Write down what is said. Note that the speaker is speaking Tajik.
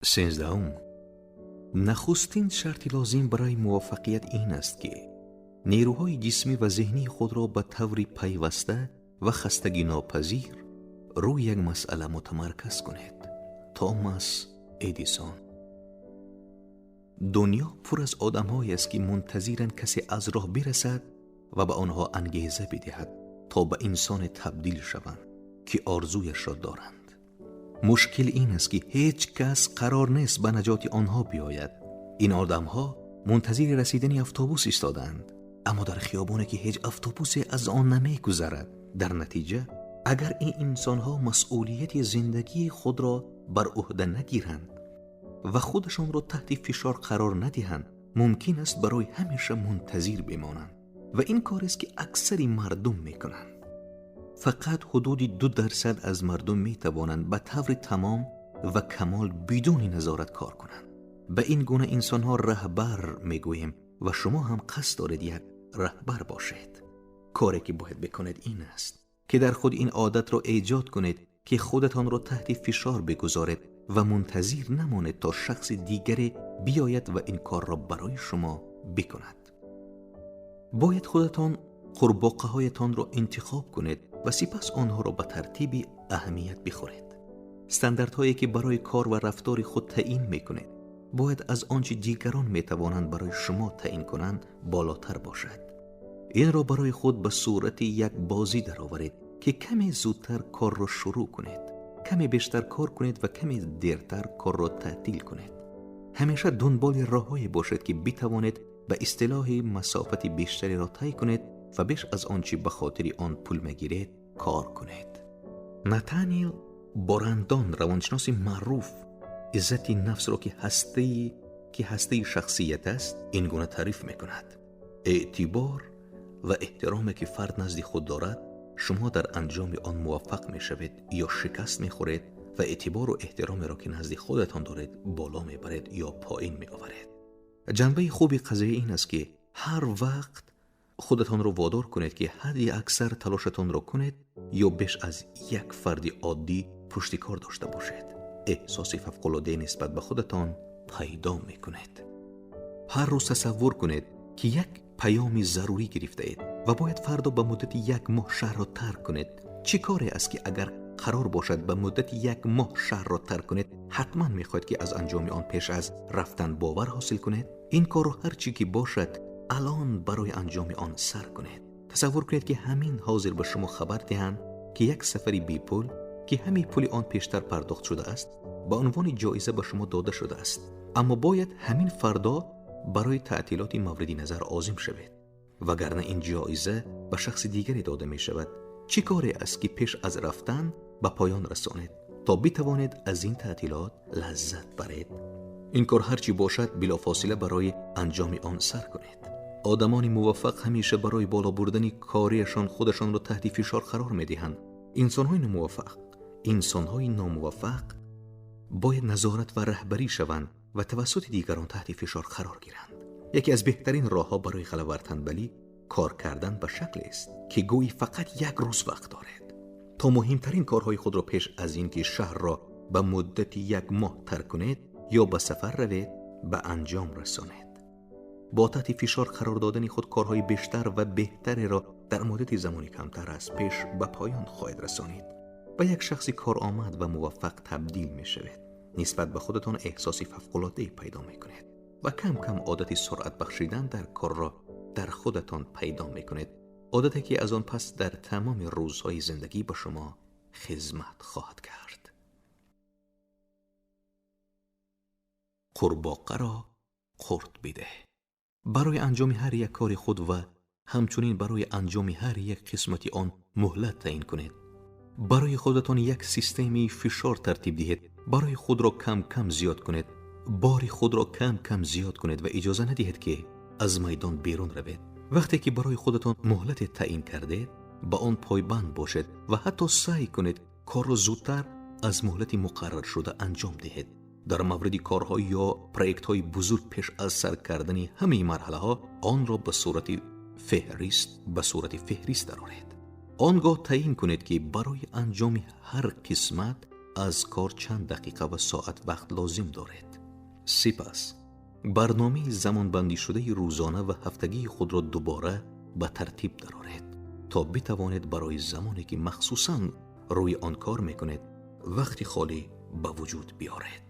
13. Нахустин шарти лозим барои муваффақият ин аст, ки нерӯҳои ҷисмӣ ва зеҳнии худро ба таври пайваста ва хастагинопазир рӯи як масъала мутамарказ кунед. Томас Эдисон. Дунё пур аз одамҳоест, ки мунтазиранд касе аз роҳ бирасад ва ба онҳо ангеза бидиҳад, то ба инсоне табдил шаванд, ки орзуяшро доранд. Мушкил ин аст, ки ҳеҷ кас қарор нест ба наҷоти онҳо биёяд. Ин одамҳо мунтазири расидани автобус истодаанд, аммо дар хиёбоне, ки ҳеҷ автобусе аз он намегузарад. Дар натиҷа, агар ин инсонҳо масъулияти зиндагии худро бар уҳда нагиранд ва худашонро таҳти фишор қарор надиҳанд, мумкин аст барои ҳамеша мунтазир бимонанд. Ва ин корест, ки аксари мардум мекунанд. Фақат ҳудуди 2% аз мардум метавонанд ба таври тамом ва камол бидуни назорат кор кунанд. Ба ин гуна инсонҳо раҳбар мегӯем ва шумо ҳам қасд доред як раҳбар бошед. Коре ки бояд бикунед ин аст, ки дар худ ин одатро эҷод кунед, ки худатонро таҳти фишор бигузоред ва мунтазир намонед, то шахси дигаре биёяд ва ин корро барои шумо бикунад. Бояд худатон қурбоқаҳоятонро интихоб кунед ва сипас онҳоро ба тартиби аҳамият бихӯред. Стандартҳое, ки барои кор ва рафтори худ таъин мекунед, бояд аз он чи дигарон метавонанд барои шумо таъин кунанд болотар бошад. Инро барои худ ба сурати як бозӣ дароваред, ки каме зудтар корро шурӯъ кунед, каме бештар кор кунед ва каме дертар корро таътил кунед. Ҳамеша дунболи роҳҳое бошед, ки битавонед ба истилоҳи масофати бештареро тай кунед ва беш аз он чи ба хотири он пул мегиред кор кунед. Натаниел Борандон, равоншиноси маъруф, иззати нафсро, ки ҳастаи шахсият аст, ин гуна таъриф мекунад: эътибор ва эҳтироме, ки фард назди худ дорад, шумо дар анҷоми он муваффақ мешавед ё шикаст мехӯред ва эътибору эҳтиромеро, ки назди худатон доред, боло мебаред ё поин меоваред. Ҷанбаи хуби қазия ин аст, ки ҳар вақт худатонро водор кунед, ки ҳадди аксар талошатонро кунед ё беш аз як фарди оддӣ пушти кор дошта бошед, эҳсоси фавқулоддае нисбат ба худатон пайдо мекунед. Ҳар рӯз тасаввур кунед, ки як паёми зарурӣ гирифтаед ва бояд фардо ба муддати як моҳ шаҳрро тарк кунед. Чӣ коре аст, ки агар қарор бошад ба муддати як моҳ шаҳрро тарк кунед, ҳатман мехоҳед, ки аз анҷоми он пеш аз рафтан бовар ҳосил кунед? Ин корро ҳар чӣ ки бошад алон барои анҷоми он сар кунед. Тасаввур кунед, ки ҳамин ҳозир ба шумо хабар диҳанд, ки як сафари бепул, ки ҳамин пули он пештар пардохт шудааст, ба унвони ҷоиза ба шумо дода шудааст, аммо бояд ҳамин фардо барои таътилоти мавриди назар озим шавед, вагарна ин ҷоиза ба шахси дигаре дода мешавад. Чӣ коре аст, ки пеш аз рафтан ба поён расонед, то битавонед аз ин таътилот лаззат баред? Ин кор ҳар чӣ бошад, билофосила барои анҷоми он сар кунед. Одамони муваффақ ҳамеша барои боло бурдани кориашон худашонро таҳти фишор қарор медиҳанд. Инсонҳои номуваффақ бояд назорат ва раҳбарӣ шаванд ва тавассути дигарон таҳти фишор қарор гиранд. Яке аз беҳтарин роҳҳо барои ғалаба бар танбалӣ кор кардан ба шаклест, ки гӯӣ фақат як рӯз вақт доред, то муҳимтарин корҳои худро пеш аз ин ки шаҳрро ба муддати як моҳ тарк кунед ё ба сафар равед ба анҷом расонед. Бо таҳти фишор қарор додани худ корҳои бештар ва беҳтареро дар муддати замони камтар аз пеш ба поён хоҳед расонид. Ба як шахси коромад ва муваффақ табдил мешавед. Нисбат ба худатон эҳсоси фавқулоддае пайдо мекунед ва кам кам одати суръат бахшидан дар корро дар худатон пайдо мекунед, одате ки аз он пас дар тамоми рӯзҳои зиндагӣ ба шумо хизмат хоҳад кард. Қурбоқаро қурт бидеҳ. Барои анҷоми ҳар як кори худ ва ҳамчунин барои анҷоми ҳар як қисмати он муҳлат таъин кунед. Барои худатон як системаи фишор тартиб диҳед. Барои худро кам кам зиёд кунед. Бори худро кам кам зиёд кунед ва иҷоза надиҳед, ки аз майдон берун равед. Вақте ки барои худатон муҳлате таъин кардед, ба он пойбанд бошед ва ҳатто саъй кунед корро зудтар аз муҳлати муқарраршуда анҷом диҳед. Дар мавриди корҳо ё проектҳои бузург пеш аз сар кардани ҳамаи марҳалаҳо онро ба сурати феҳрист дароред. Он гоҳ таъин кунед, ки барои анҷоми ҳар қисмат аз кор чанд дақиқа ва соат вақт лозим доред. Сипас барномаи замонбандишудаи рӯзона ва ҳафтагии худро дубора ба тартиб дароред, то битавонед барои замоне ки махсусан рӯи он кор мекунед, вақти холӣ ба вуҷуд биёред.